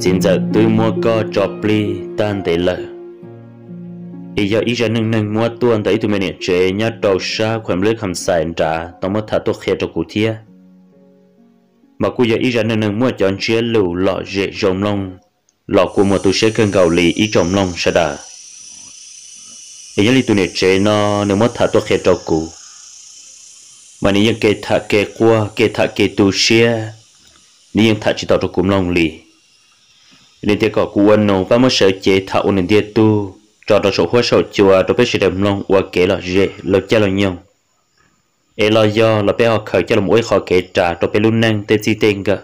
Txiv ntxawm twb muab koj tso plig tag ntev lawm. Es yog ib zaj neej neeg muab tuaj ntawm ib tug me niam tsev nyob rau sab Kham Lwb Kham Xais nrad tau muab tham tuaj qhia rau kuv thiab. Mas kuj yog ib zaj neej neeg muaj cov ntsiab lus lom zem zoo mloog, los kua muag tu siab kawg nkaus li ib tsoom mloog sawv daws. Es nyob li tus niam tsev no nws muab tham tuaj qhia rau kuv, mas nws yeej kev tham kev quaj kev tham kev tu siab, nws yeej tham tsis tau rau kuv mloog li. Nws tias kom kuv ua nus pab muab sawv cev tham ua nws ntiag tug tso rau saum huab saum cua rau peb sawv daws mloog ua kev lom zem laug caij laug nyoog, es los yog los peb ho khaws coj los ua ib qho kev ras rau peb lub neej tej txij tej nkawm,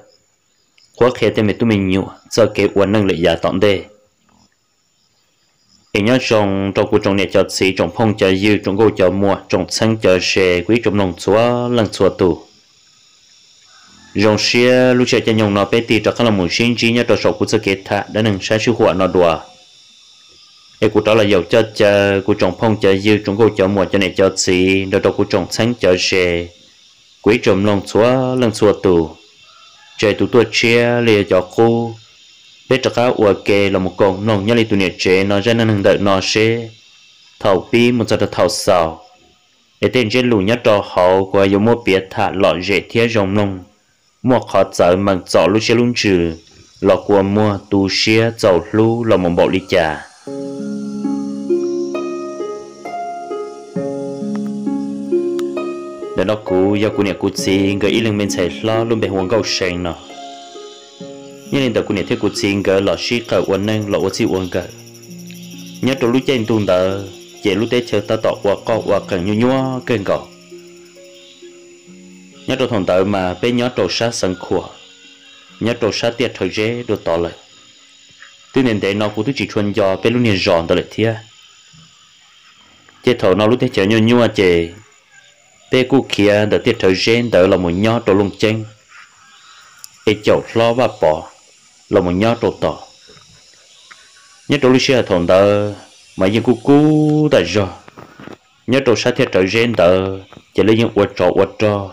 qhuab qhia tej me tub me nyuam txoj kev ua neej lawm yav tom ntej. Es nyob zoo rau kuv tsoom niam cov txiv, tsoom phooj cov ywg, tsoom nkauj cov muam, tsoom txheeb cov ze, kuv ib tsoom mloog txhua leej txhua tus. Zoo siab lub sij hawm caij nyoog no peb tig rov qab los mus sib ntsib nyob rau saum kuv txoj kev tham dab neeg sab sij huam no dua. Es kuv rov los yaum coj caw kuv tsoom phooj cov ywg, tsoom nkauj cov muam, cov niam cov txiv nrog rau kuv tsoom txheeb cov ze, kuv ib tsoom mloog txhua leej txhua tus, tsis hais tus tuaj tshiab los yog cov qub, peb rov qab ua ke los mus koom mloog nyob li tus niam tsev no zaj neej neeg ntawm no seb thaum pib mus txog rau thaum xaus, es tej ntsiab lus nyob rau hauv kuv yuav muab piav tham lom zem thiab zoo mloog, muaj qhov txawv meem txom lub siab lub ntsws los kua muag tu siab txaus hlub los mus npaum li cas. Ntawm no kuv yog kuv niam kuv txiv nkawd ib leeg me ntxhais hlob lub npe hu ua Nkauj See no. Nyob li ntawm kuv niam thiab kuv txiv nkawd los sib qawm ua neej los ua txij ua nkawm. Nyob rau lub caij ntuj ntawd ces lub teb chaws tab tom ua qoj ua qees nyuaj nyuaj kawg nkaus. Nyob rau thaum ntawd mas peb nyob rau sab Xeev Khuam, nyob rau sab Tiaj Rhawv Zeb dua tod lawm. Twb ntev ntev no kuv twb tsis tshua nco peb lub niag zos ntawd lawm thiab. Ces thaum no lub teb chaws nyuaj nyuaj ces peb kuj khiav ntawm Tiaj Rhawv Zeb ntawd los mus nyob rau Looj Ceeb, es caum hlob Vaj Pov los mus nyob rau tod. Nyob rau lub sij hawm thaum ntawd mas yeej kub kub tam zog. Nyob rau sab Tiaj Rhawv Zeb ntawd ces lawv yeej ua tsov ua rog,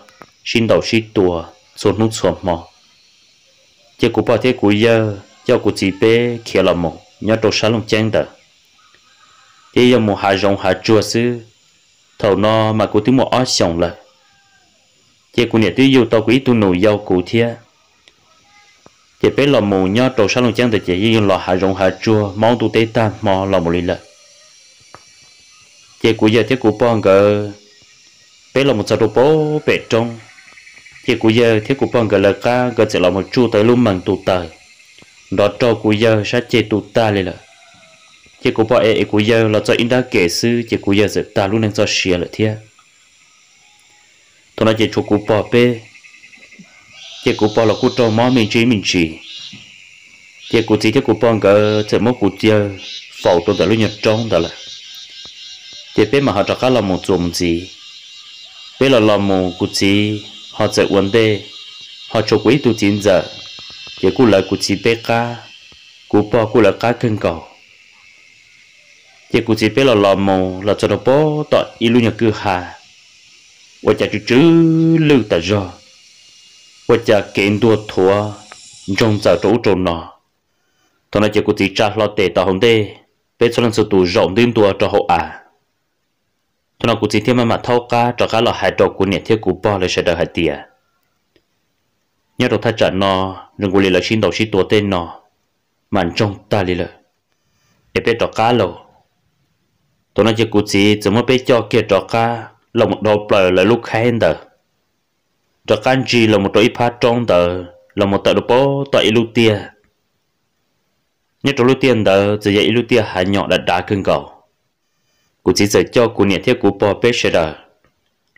sib ntaus sib tua txhua hnub txhua hmo. Ces kuv pog thiab kuv yawg coj kuv txiv peb khiav los mus nyob rau sab Looj Ceeb ntawd, ces yog mus hav zoov hav tsuag xwb. Thaum no mas kuv twb muaj ob xyoos lawm, ces kuv niam twb yug tau kuv ib tug nus yau kuv thiab. Ces peb los mus nyob rau sab Looj Ceeb ntawd ces yeej yog los hav zoov hav tsuag maub ntuj teb tag hmo los mus li lawm. Ces kuv yawg thiab kuv pog nkawd, peb los mus txog rau pem roob, ces kuv yawg thiab kuv pog nkawd lawv qab nkawd txawm los mus tsuj tau ib lub mees tus taws nrov raug kuv yawg sab ceg tu tag li lawm. Ces kuv pog ev ev kuv yawg los txog ib nrab kem xwb ces kuv yawg txawm tag lub neej txoj sia lawm thiab. Thaum no ces tshuav kuv pog peb, ces kuv pog los kuj raug mob me ntsis me ntsis. Ces kuv txiv thiab kuv pog nkawd txawm muab kuv yawg faus rau ntawm lub nyuag roob ntawd lawm. Ces peb mam ho rov qab los mus txuas mus ntxiv. Peb los los mus kuv txiv ho txawm ua ntej, ho tshuav kuv ib tug txiv ntxawm, ces kuj lawv kuv txiv peb qab, kuv pog kuj lawv qab kawg nkaus. Ces kuv txiv peb los los mus los txog rau pem tom ib lub nyuag kwj ha, ua cas tsw tsw lwj tas zog, ua cas kev ntuag thuav ntsoog ntxaws rau ub rau no. Thaum no ces kuv txiv tsa hlo tes tau hauv ntej, peb txhua leej txhua tus zaum nti ntua rau hauv av. Thaum no kuv txiv thiaj maj mam thaub qab rov qab los hais rau kuv niam thiab kuv pog lawv sawv daws hais tias, nyob rau thaj tsam no, zoo nkaus li lawv sib ntaus sib tua tej no, mas ntsoog tag li lawm, es peb rov qab lauj. Thaum no ces kuv txiv txawm muab peb coj kiag rov qab los mus dhau plaws lawv lub khaib ntawd, rov qab ntsig los mus rau ib phab roob ntawd los mus tawm rau pem tom ib lub tiaj. Nyob rau lub tiaj ntawd txawm yog ib lub tiaj hav nyom dav dav kawg nkaus. Kuv txiv txawm coj kuv niam thiab kuv pog peb sawv daws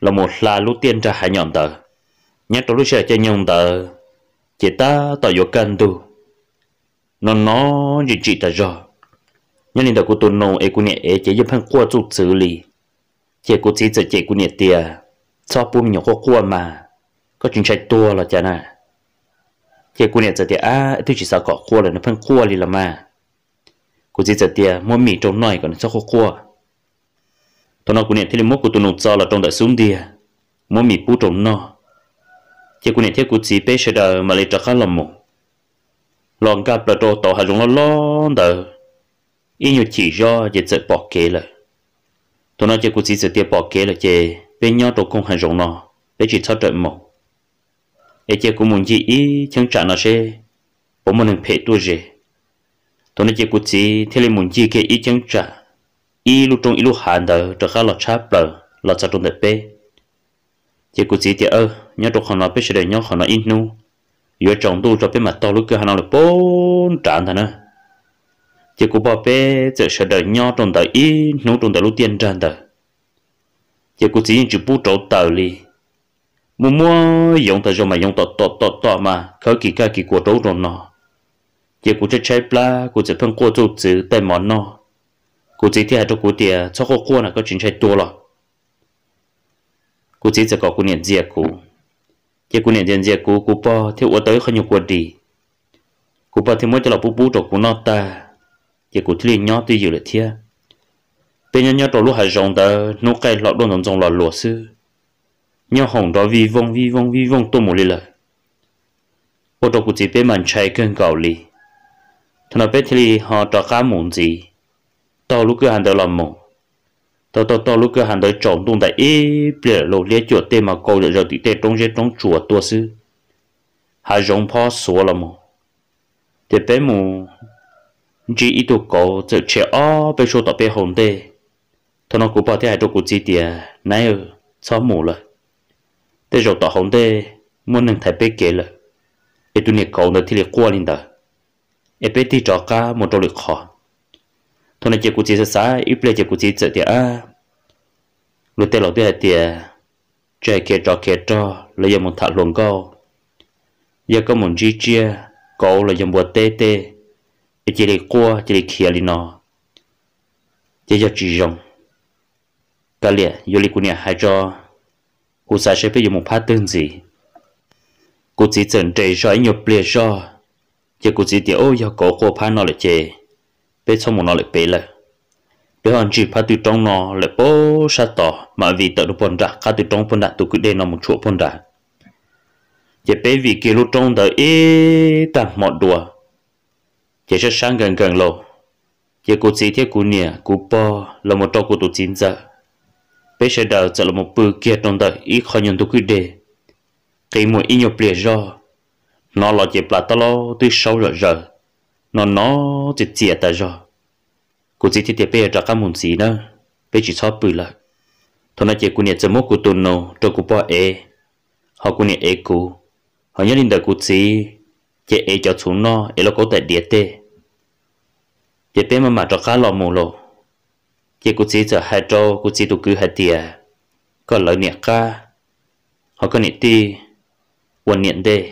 los mus hla lub tiaj nrag hav nyom ntawd. Nyob rau lub sij hawm caij nyoog ntawd, ces tab tom yuav kaj ntug, no no ntsim ntsim tas zog. Nyob li ntawm kuv tus nus es kuv niam ev ces yeej pheej quaj txuj txwv li. Ces kuv txiv txawm cem kuv niam tias, txhob pub me nyuam quaj quaj mas, koj tsis ntshai tuag los cas na? Ces kuv niam txawm tias, ab, twb tsis xav kom quaj lawm, nws pheej quaj li los mas. Kuv txiv txawm tias, muab mis rau noj kom nws txhob quaj quaj. Thaum no kuv niam thiaj li muab kuv tus nus txo los rau ntawm xub ntiag, muab mis pub rau noj. Ces kuv niam thiab kuv txiv peb sawv daws mam li rov qab los mus. los nkag plaws rau tauv hav zoov loj loj ntawd, ib nyuag chim zoj ces txawm pom kev lawm. Thaum no ces kuv txiv txawm tias pom kev lawm ces peb nyob rau koog hav zoov no, peb tsis txhob rawm mus, es cia kuv mus ncig ib cheeb tsam no seb puas muaj neeg phem tuaj ze. Thaum no ces kuv txiv thiaj li mus ncig kiag ib cheeb tsam, ib lub roob ib lub hav ntawd rov qab los tshab plaws los txog rau ntawm peb. Ces kuv txiv tias, nyob rau qhov no peb sawv daws nyob qhov no ib hnub, yuav tsaus ntuj tso peb mam taug lub kwj ha no lawm puag nrad ntag na. Ces kuv pog peb txawm sawv daws nyob rau ntawd ib hnub rau ntawm lub tiaj nrag ntawd. Ces kuv txiv yeej tsis pub rauv taws li, muaj muaj yoov tas zog mas yoov tom tom tom tom mas khawb kis kaj kis kuas rau ub rau no. Ces kuv tshaib tshaib plab kuv txawm pheej quaj txuj txwv taij mov noj. Kuv txiv thiaj hais rau kuv tias txhob quaj quaj na, koj tsis ntshai tuag los? Kuv txiv txawm kom kuv niam ntxias kuv. Ces kuv niam ntxias ntxias kuv, kuv pog thiaj ua tau ib qho nyuag kua dis. Kuv pog thiaj muab coj los pub pub rau kuv noj tag, ces kuv thiaj li nyob twj ywm lawm thiab. Peb nyob nyob rau lub hav zoov ntawd hnub qaij hlo duaj ntxoov ntxoo los luas xwb, nyob hoom nrov vij vooj vij vooj vij vooj tuaj mus li lawm. Ua rau kuv txiv peb mas ntshai kawg nkaus li. Thaum no peb thiaj li ho rov qab mus ntxiv, taug lub kwj ha ntawd los mus. Taug taug taug lub kwj ha ntawd tsaus ntuj ntais ib pliag lawm, liab cuam tej mas kaus zom zaws tim tej roob zeb roob tsuas tuaj xwb, hav zoov phob xuav los mus. Ces peb mus ntsib ib tug kauv txawm tshem ob peb suab tom peb hauv ntej. Thaum no kuv pog thiaj hais rau kuv txiv tias, Nab, txhob mus lawm, tej zaum tom hauv ntej muaj neeg thaiv peb kev lawm, es tus niam kauv ntawd thiaj li quaj li ntawd, es peb tig rov qab mus rau lwm qhov. Thaum no ces kuv txiv xav xav ib pliag ces kuv txiv txawm tias, Ab, luag tej laus twb hais tias, tsis hais khiav tsov khiav rog los yog mus tham hluas nkauj, yog koj mus ntsib tsiaj kauv los yog npua teb tej, es cia li quaj cia li khiav li no, ces yog tsis zoo. Kav liam, yuav li kuv niam hais tso, kuv xav seb peb yuav mus phab twg ntxiv. Kuv txiv txawm nres zog ib nyuag pliag zog, ces kuv txiv tias, Ub, yog kauv quaj phab no lawm ces peb txhob mus no lawm pem lawm. Peb ho ntsis phab twg roob no lawm puag sab tod mam vim tawm rau puag nram qab twg roob puag nram tus kwj deg no mus tshuam puag nrad. Ces peb vim kiag lub roob ntawd ib tag hmo dua, ces sab sab nkees nkees lauj, ces kuv txiv thiab kuv niam kuv pog los mus rau kuv tus txiv ntxawm, peb sawv daws txawm los mus pw kiag rau ntawm ib qho nyuag ntug kwj deg. Qi muag ib nyuag pliag zog, hnov los ces plas tab laub twb saub zom zaws, no no txias txias tas zog. Kuv txiv thiaj tias, Peb yuav rov qab mus ntxiv nawb, peb tsis txhob pw lawm. Thaum no ces kuv niam txawm muab kuv tus nus rau kuv pog ev, ho kuv niam ev kuv, ho nyob li ntawm kuv txiv ces ev cov txhuv noj, ev lauj kaub tais diav tej. Ces peb maj mam rov qab los mus lauj. Ces kuv txiv txawm hais rau kuv txiv tus kwv hais tias, Koj lawv niam qab, ho koj niam tij ua niam ntej,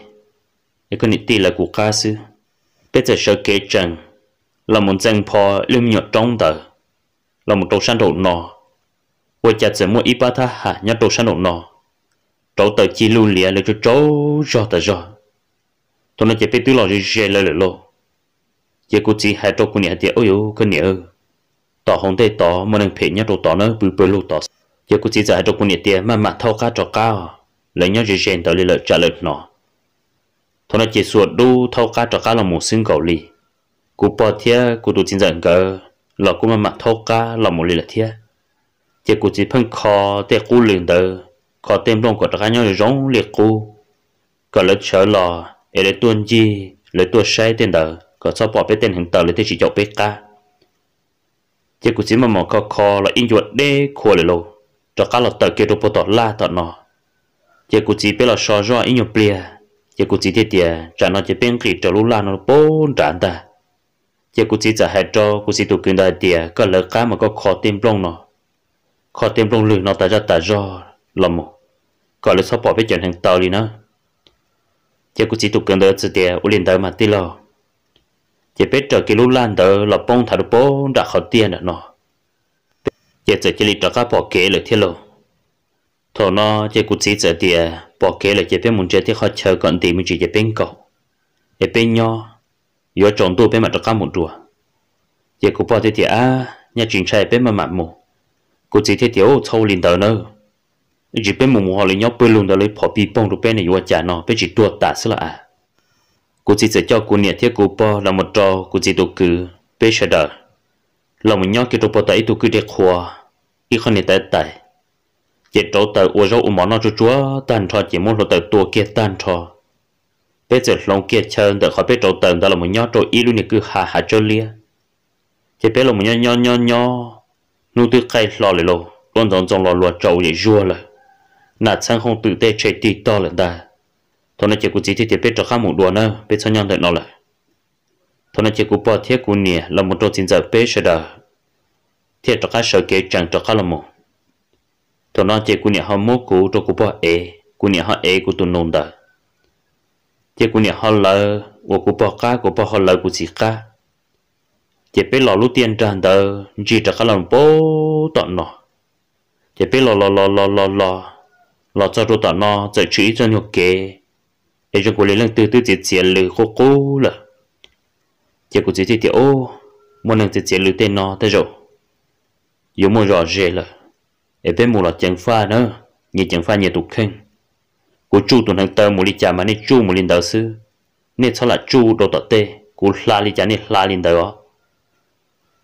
es koj niam tij lawv kuv qab xwb. Peb txawm sawv kev tsees los mus ntxees pho lub me nyuam roob ntawd los mus rau sab nraum no, ua cas txawm muaj ib pab thab ham nyob rau sab nraum no rauv taws cig luj liav lawv tsaug tsaug zog tas zog. Thaum no ces peb twb los ze ze lawv lawm lauj. Ces kuv txiv hais rau kuv niam hais tias, Ub, yus koj niam, tom hauv ntej tod muaj neeg phem nyob rau tod na, pw pawg lug tod. Ces kuv txiv txawm hais rau kuv niam tias, Maj mam thaub qab rov qab os, lawv nyob ze ze ntawd li lawm tsam lawv hnov. Thaum no ces xuas dub thaub qab rov qab los mus xwb nkaus li. Kuv pog thiab kuv tus txiv ntxawm nkawd los kuj maj mam thaub qab los mus li lawm thiab. Ces kuv txiv pheej kho tej qub lwm ntawd, kho tej nplooj kom rov qab nyob zoo li qub, kom lawv sawv los es lawv tuaj ncig lawv tuaj saib tej ntawd kom txhob pom peb tej hneev taw lawv thiaj tsis caum peb qab. Ces kuv txiv maj mam kho kho los ib ncua deb khua lawm lauj, rov qab los tawm kiag rau puag tom laj tom no. Ces kuv txiv peb los so zoj ib nyuag pliag, ces kuv txiv thiaj tias, Tsam no ces peb nqis raws lub laj no puag nrad ntag. Ces kuv txiv txawm hais rau kuv txiv tus kwv ntawd hais tias, Koj lawv qab mas koj kho tej nplooj no, kho tej nplooj lwg no tas zaj tas zog los mus, kom lawv txhob pom peb cov hneev taw li na. Ces kuv txiv tus kwv ntawd txawm tias, Ua li ntawd mas tij laug. Ces peb raws kiag lub laj ntawd los poob nthav rau puag nram qhov tiaj nram no, ces txawm cia li rov qab pom kev lawm thiab lauj. Thaum no ces kuv txiv txawm tias, Pom kev lawm ces peb mus ntsia tej qhov chaw kom ntis me ntsis ces peb nkaum, es peb nyob, yuav tsaus ntuj peb mam rov qab mus dua. Ces kuv pog thiaj tias, Ab, nyaj tsis ntshai, peb maj mam mus. Kuv txiv thiaj tias, Ub, txhob ua li ntawd nawb, ib tsam peb mus mus ho lawv nyob pawg lug ntawd lawv phom pig poog rau peb ne, yuav ua cas no peb tsis tuag tas xwb los as. Kuv txiv txawm coj kuv niam thiab kuv pog los mus rau kuv txiv tus kwv peb sawv daws los mus nyob kiag rau puag tom ib tug kwj dej qhua, ib qho niag tais tais, ces rauv taws ua zaub ua mov noj tsuag tsuag tag nrho ces muab hluav taws tua kiag tag nrho. Peb txawm hloov kiag chaw ntawm qhov peb rauv taws ntawd los mus nyob rau ib lub niag kwj ha hav tsawb liab. Ces peb los mus nyob nyob nyob nyob, hnub twb qaij hlo lawm lauj, duab ntxoov ntxoo los luas tsaus yam zuag lawm, nas txheeb hooj twm tej tshe tig tog lawm ntag. Thaum no ces kuv txiv thiaj tias peb rov qab mus dua na, peb txhob nyob ntawm no lawm. Thaum no ces kuv pog thiab kuv niam los mus rau txiv ntxawm peb sawv daws thiaj rov qab sawv kev tsees rov qab los mus. Thaum no ces kuv niam ho muab kuv rau kuv pog ev, kuv niam ho ev kuv tus nus ntawd. Ces kuv niam ho lawv uas kuv pog qab, kuv pog ho lawv kuv txiv qab. Ces peb los lub tiaj nrag ntawd ntsig rov qab los puag tom no. Ces peb los los los los los los, los txog rau tom no txawm tshwm ib txoj nyuag kev, es zoo nkaus li leej twg twb txiav txiav lws qub qub lawm. Ces kuv txiv thiaj tias, Ub, muaj neeg txiav txiav lws tej no tej zaum yuav muaj zos ze lawm, es peb mus los ceev faj na, nyias ceev faj nyias tus kheej. Kuv tsuj tus hneev taw mus li cas mas nej tsuj mus li ntawd xwb, nej txhob lam tsuj rau tom tej, kuv hla li cas nej hla li ntawd os.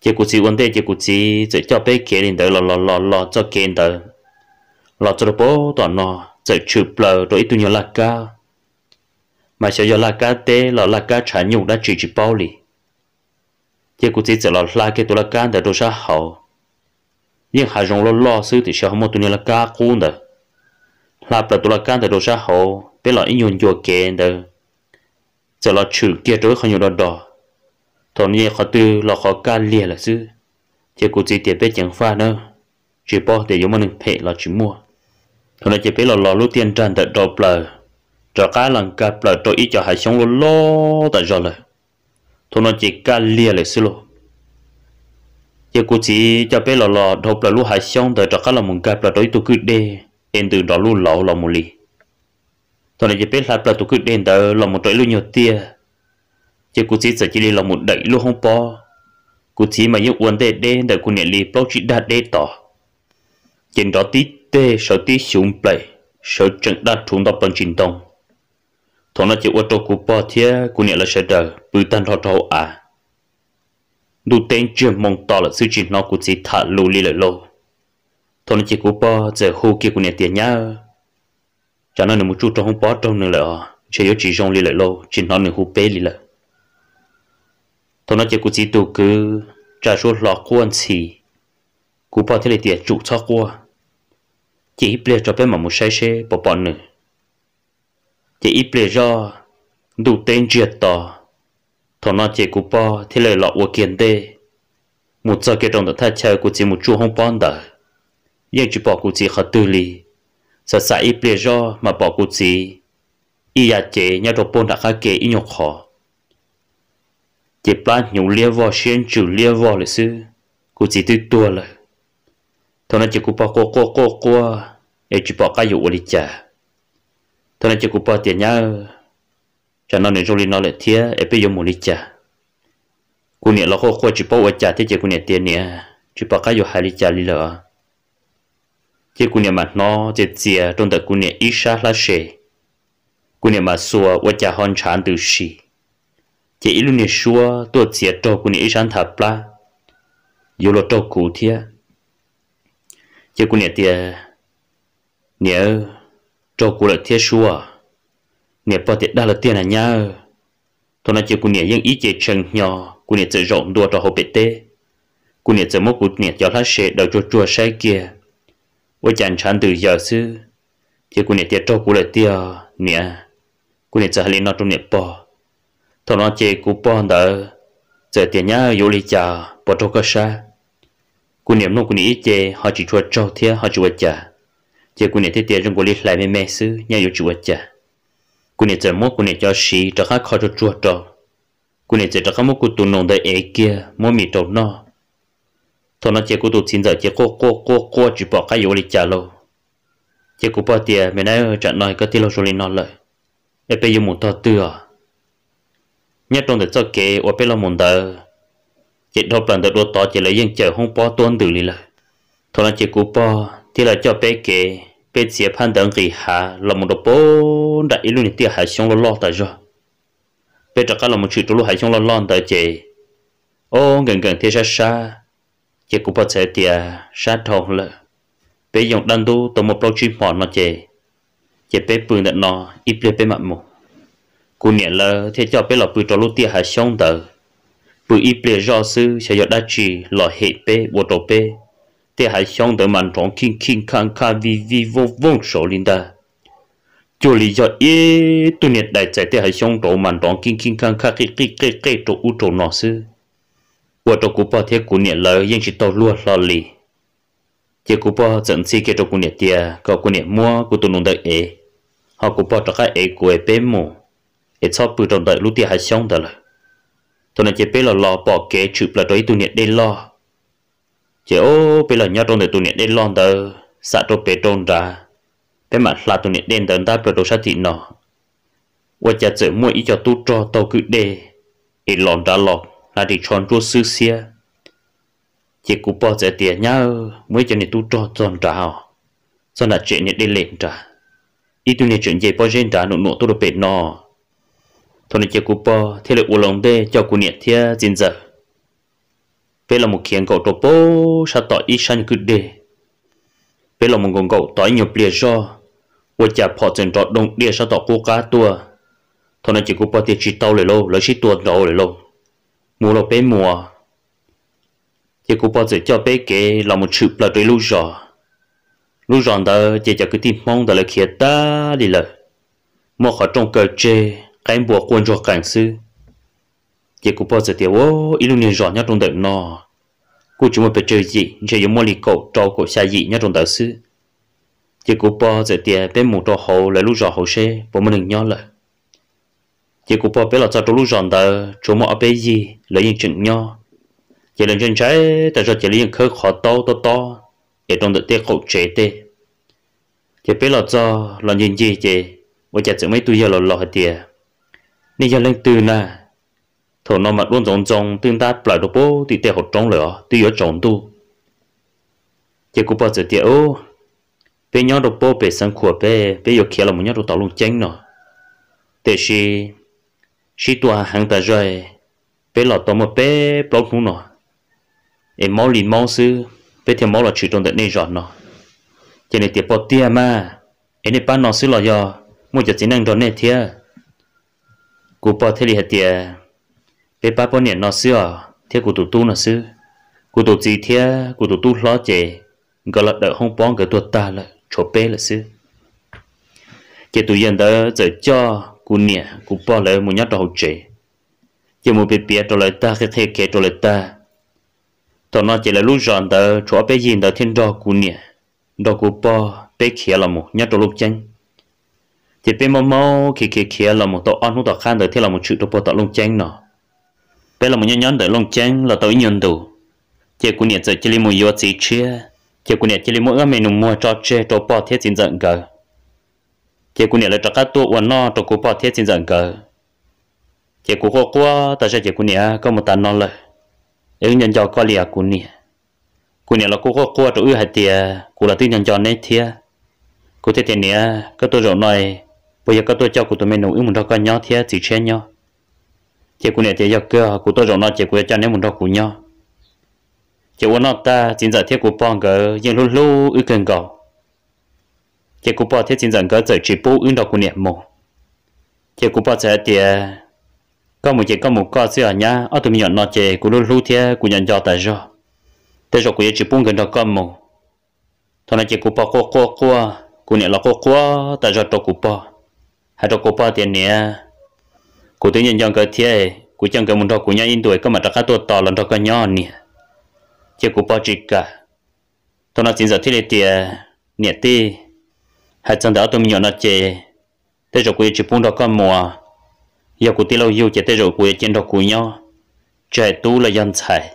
Ces kuv txiv ua ntej ces kuv txiv txawm coj peb kev li ntawd los los los los txoj kev ntawd, los txog rau puag tom no txawm tshwm plaws rau ib tug nyuag laj kab, mas xyov yog laj kab teb los laj kab tshav nyuj dab tsi tsis paub li. Ces kuv txiv txawm los hla kiag tus laj kab ntawd rau sab hauv. Yeej hav zoov loj loj xwb tiam sis ho muaj tus niag laj kab qub ntawd. Hla plaws tus laj kab ntawd rau sab hauv, peb los ib nyuag ncua kev ntawd, txawm los tshwm kiag rau ib qho nyuag do do. Thaum no qhov twg los qhov kaj liag lawm xwb, ces kuv txiv tias peb ceev faj na, tsis paub tias yuav muaj neeg phem los tsis muaj. Thaum no ces peb los los lub tiaj nrag ntawm rau plaws, rov qab los nkag plaws rau ib co hav xyoob loj loj tas zog lawm. Thaum no ces kaj liag lawm xwb lauj. Ces kuv txiv coj peb los los dhau plaws lub hav xyoob ntawd rov qab los mus nkag plaws rau ib tug kwj dej es ntws nrov luj lauv los mus li. Thaum no ces peb hla plaws tus kwj dej ntawd los mus rau ib lub nyuag tiaj, ces kuv txiv txawm cia li los mus dawm ib lub hoob pob. Kuv txiv mas yeej ua ntej deb ntawm kuv niam li plaub tsib dag deb tod, ces nrov tib teg sawv tib xyuv nplaim, sawv tseem daj rhuv nto plaws ntsis ntoo. Thaum no ces ua rau kuv pog thiab kuv niam lawv sawv daws pw tag nrho rau hauv av. Ntuj teb ntsiag moo to lawm xwb tsis hnov kuv txiv tham lus li lawm lauj. Thaum no ces kuv pog txawm hu kiag kuv niam tias, Nyab, tsam no nws mus tsuj rau hoob pob raug nws lawm os, ntshe yuav tsis zoo li lawm lauj, tsis hnov nws hu peb li lawm. Thaum no ces kuv txiv tus kwv tsa suab hlo quaj ntxhi. Kuv pog thiaj li tias, Tsum txhob quaj, cia ib pliag tso peb mam mus saib seb puas pom nws. Ces ib pliag zoj, ntuj teb ntsiag to. Thaum no ces kuv pog thiaj li los ua kiag ntej, mus txog kiag rau ntawm thaj chaw kuv txiv mus tsuj hoob pob ntawd, yeej tsis pom kuv txiv qhov twg li. Xav xav ib pliag zoj mas pom kuv txiv ib yav cev nyob rau puag nram qab ke ib nyuag qhov, ces plab hnyuv liab vog siab ntsws liab vog lawm xwb, kuv txiv twb tuag lawm. Thaum no ces kuv pog quaj quaj quaj quaj, es tsis pom qab yuav ua li cas. Thaum no ces kuv pog tias, Nyab, tsam no nws zoo li no lawm thiab es peb yuav mus li cas? Kuv niam los quaj quaj tsis paub ua cas thiab ces kuv niam tias, Niam, tsis pom qab yuav hais li cas li lawm. Ces kuv niam mam hnov txias txias rau ntawm kuv niam ib sab hlab se. Kuv niam mam xuas ua cas ho ntshav ntws si, ces ib lub niag suab tuaj txiav raug kuv niam ib sab nthav plab, yuav luag raug kuv thiab. Ces kuv niam tias, Niam, raug kuv lawm thiab suab. Niam pog tias, Dag lawm tiag na nyab. Thaum no ces kuv niam yeej ib ce tshee hnyo, kuv niam txawm zaum ntua rau hauv pem teb. Kuv niam txawm muab kuv niam cov hlab se daws tsuag tsuag saib kiag, ua cas ntshav ntws yaws xwb. Ces kuv niam tias, Raug kuv lawm tiag niam. Kuv niam txawm hais li no rau niam pog. Thaum no ces kuv pog ntawd txawm tias, Nyab, yuav ua li cas, puas raug koj sab? Kuv niam mloog kuv niam ib ce ho tsis tshua tsaug thiab ho tsis ua cas. Ces kuv niam thiaj tias, Zoo nkaus li hlais me me xwb, nyab yuav tsis ua cas. Kuv niam txawm muab kuv niam cov siv rov qab kho tsuag tsuag rau. Kuv niam txawm rov qab muab kuv tus nus ntawd ev kiag muab mis rau noj. Thaum no ces kuv tus txiv ntxawm ces quaj quaj quaj quaj tsis pom qab yuav ua li cas lauj. Ces kuv pog tias, Me nab, tsam no koj tij laug zoo li no lawm, es peb yuav mus tog twg os? Nyob rau ntawm txoj kev uas peb los mus ntawd, ces dhau plaws ntawd dua tod ces lawv yeej cawm hoob pob tuab ntws li lawm. Thaum no ces kuv pog thiaj li coj peb kev, peb txiav phab ntawd nqis hav los mus rau puag nram ib lub niag tiaj hav xyoob loj loj tas zog. Peb rov qab los mus tshwm rau lub hav xyoob loj loj ntawd ces, ob, nkees nkees thiab sab sab. Ces kuv pog txawm tias, Sab dhau lawm, peb yoo dab ntub tau muaj plaub tsib hmo no ces, ces peb pw ntawm no ib pliag peb mam mus. Kuv niam lawv thiaj coj peb los pw rau lub tiaj hav xyoob ntawd. Pw ib pliag zoj xwb xyov yog dab tsi los hem peb ua rau peb, tiaj hav xyoob ntawd mas nrov khij khij nkhaj nkhaj vij vij vooj vooj saud li ntag. Cuag li yog ib tug niag dais txais tiaj hav xyoob nrov mas nrov khij khij nkhaj nkhaj qij qij qej qej rau ub rau no xwb, ua rau kuv pog thiab kuv niam lawv yeej tsis tau luag hlo li. Ces kuv pog txawm ntxhi kiag rau kuv niam tias kom kuv niam muab kuv tus nus ntawd ev, ho kuv pog rov qab ev kuv es peb mus, es txhob pw rau ntawm lub tiaj hav xyoob ntawd lawm. Thaum no ces peb los los pom kev tshwm plaws rau ib tug niam dej loj. Ces, ob, peb los nyob rau ntawm tus niam dej loj ntawd xam rau pem rau nrad, peb mam hla tus niam dej ntawd ntab plaws rau sab tim no. Ua cas txawm muaj ib co tub rog taug kwj dej es los nrad los hla ris tsho ntsuab xwb xiab. Ces kuv pog txawm tias, Nyab, muaj ib co niag tub rog txog nrad os, txog nram tsev niag dej lem nrad, ib tug niag tseem nce pob zeb nrad num nuam tuaj rau pem no. Thaum no ces kuv pog thiaj li ua loo ntej coj kuv niam thiab txiv ntxawm, peb los mus khiav nkaum rau pem sab tom ib sab nyuag kwj deg. Peb los mus nkaum nkaum tau ib nyuag pliag zog, ua cas phom txawm nrov doog diaj sab tom qub qab tuaj. Thaum no ces kuv pog tias, Tsis tau lawm lauj, lawv sib tua nraud lawm lauj, mus lauj peb mus. Ces kuv pog txawm coj peb kev los mus tshwm plaws rau ib lub zos. Lub zos ntawd ces cov kwv tij Hmoob ntawd lawv khiav tag li lawm, muaj qhov rooj kaw tseg, qaib npua quaj ntsuag qees xwb. Ces kuv pog txawm tias, Ua, ib lub niag zos nyob rau ntawm no, kuj tsis muaj pes tsawg yim, ntshe yuav muaj li kaum rau kaum xya yim nyob rau ntawd xwb. Ces kuv pog txawm tias, Peb mus rau hauv lawv lub zos hauv seb puas muaj neeg nyob lawm. Ces kuv pog peb los txog rau lub zos ntawd tshuav muaj ob peb yig lawv yeej tseem nyob. Ces lawv ntshai ntshai tas zog ces lawv yeej khawb qhov taub tob tob es rau ntawm tej qaum tsev tej. Ces peb los txog los ncig ncig ces ua cas txawm muaj ib tug yawg laus laus hais tias, Nej yog leej twg na? Thaum no mas duab ntxoov ntxoo twb ntab plaws rau pem tim tej hauv roob lawm os, twb yuav tsaus ntuj. Ces kuv pog txawm tias, Ub, peb nyob rau pem xeev Khuam peb, peb yuav khiav los mus nyob rau tom Looj Ceeb no, tiam sis sib tua heev tas zog, peb los tau muaj peb plaub hnub no es maub li maub xwb, peb thiaj maub los tshwm rau ntawm nej zos no. Ces nws tias, Pog tiag mas, es nej pab no xwb los yog muaj cov txiv neej nrog nej thiab? Kuv pog thiaj li hais tias, Peb pab poj niam no xwb os thiab kuv tus tub no xwb. Kuv tus txiv thiab kuv tus tub hlob ces nkawd los dawm hoob pob nkawd tuag tag lawm, tshuav peb lawm xwb. Ces tus yawg ntawd txawm coj kuv niam kuv pog lawv mus nyob rau hauv tsev, ces mus piav piav rau lawv tag, qhia qhia kev rau lawv tag. Thaum no ces lawv lub zos ntawd tshuav ob peb yig ntawd thiaj nrog kuv niam, nrog kuv pog peb khiav los mus nyob rau Looj Ceeb. Ces peb maub maub khiav khiav khiav los mus tau ob hnub tom qab ntawd thiaj los mus tshwm rau pem tom Looj Ceeb no. Peb los mus nyob nyob ntawm Looj Ceeb los tau ib nyuag ntus, ces kuv niam txawm cia li mus yuav txiv tshiab, ces kuv niam cia li muab wb ob me nus muag tso tseg rau pog thiab txiv ntxawm nkawd. Ces kuv niam lawv rov qab tuaj ua noj rau kuv pog thiab txiv ntxawm nkawd. Ces kuv quaj quaj tas zog ces kuv niam, Koj mus tas no lawm, es wb nco nco koj li os kuv niam. Kuv niam los kuj quaj quaj rau wb hais tias, Kuv los twb nco nco neb thiab. Kuv thiaj tias, Niam, koj tuaj zaum no, puas yog koj tuaj coj kuv tus me nus wb mus nrog koj nyob thiab txiv tshiab nyob? Ces kuv niam tias, Yog kawg, kuv tuaj zaum no ces kuv yuav coj neb mus nrog kuv nyob. Ces ua noj tag, txiv ntxawm thiab kuv pog nkawd yeej hlub hlub wb kawg nkaus. Ces kuv pog thiab txiv ntxawm nkawd txawm tsis pub wb nrog kuv niam mus. Ces kuv pog txawm hais tias, Koj mus ces koj mus koj xwb os nyab, ob tug me nyuam no ces kuv hlub hlub thiab kuv nco nco tas zog, tej zaum kuv yuav tsis pub nkawd nrog koj mus. Thaum no ces kuv pog quaj quaj quaj, kuv niam los quaj quaj tas zog rau kuv pog, hais rau kuv pog tias, Niam, kuv twb nco nco nkawd thiab, kuv coj nkawd mus nrog kuv nyob ib ntus koj mam rov qab tuaj tos los nrog koj nyob niam. Ces kuv pog tsis kam. Thaum no txiv ntxawm thiaj li tias, Niam tij, hais txog ntawm ob tug me nyuam no ces tej zaum kuv yuav tsis pub nrog koj mus. Yog kuv tij laug yug ces tej zaum kuv yuav cia nrog kuv nyob, tsis hais tub los yog ntxhais.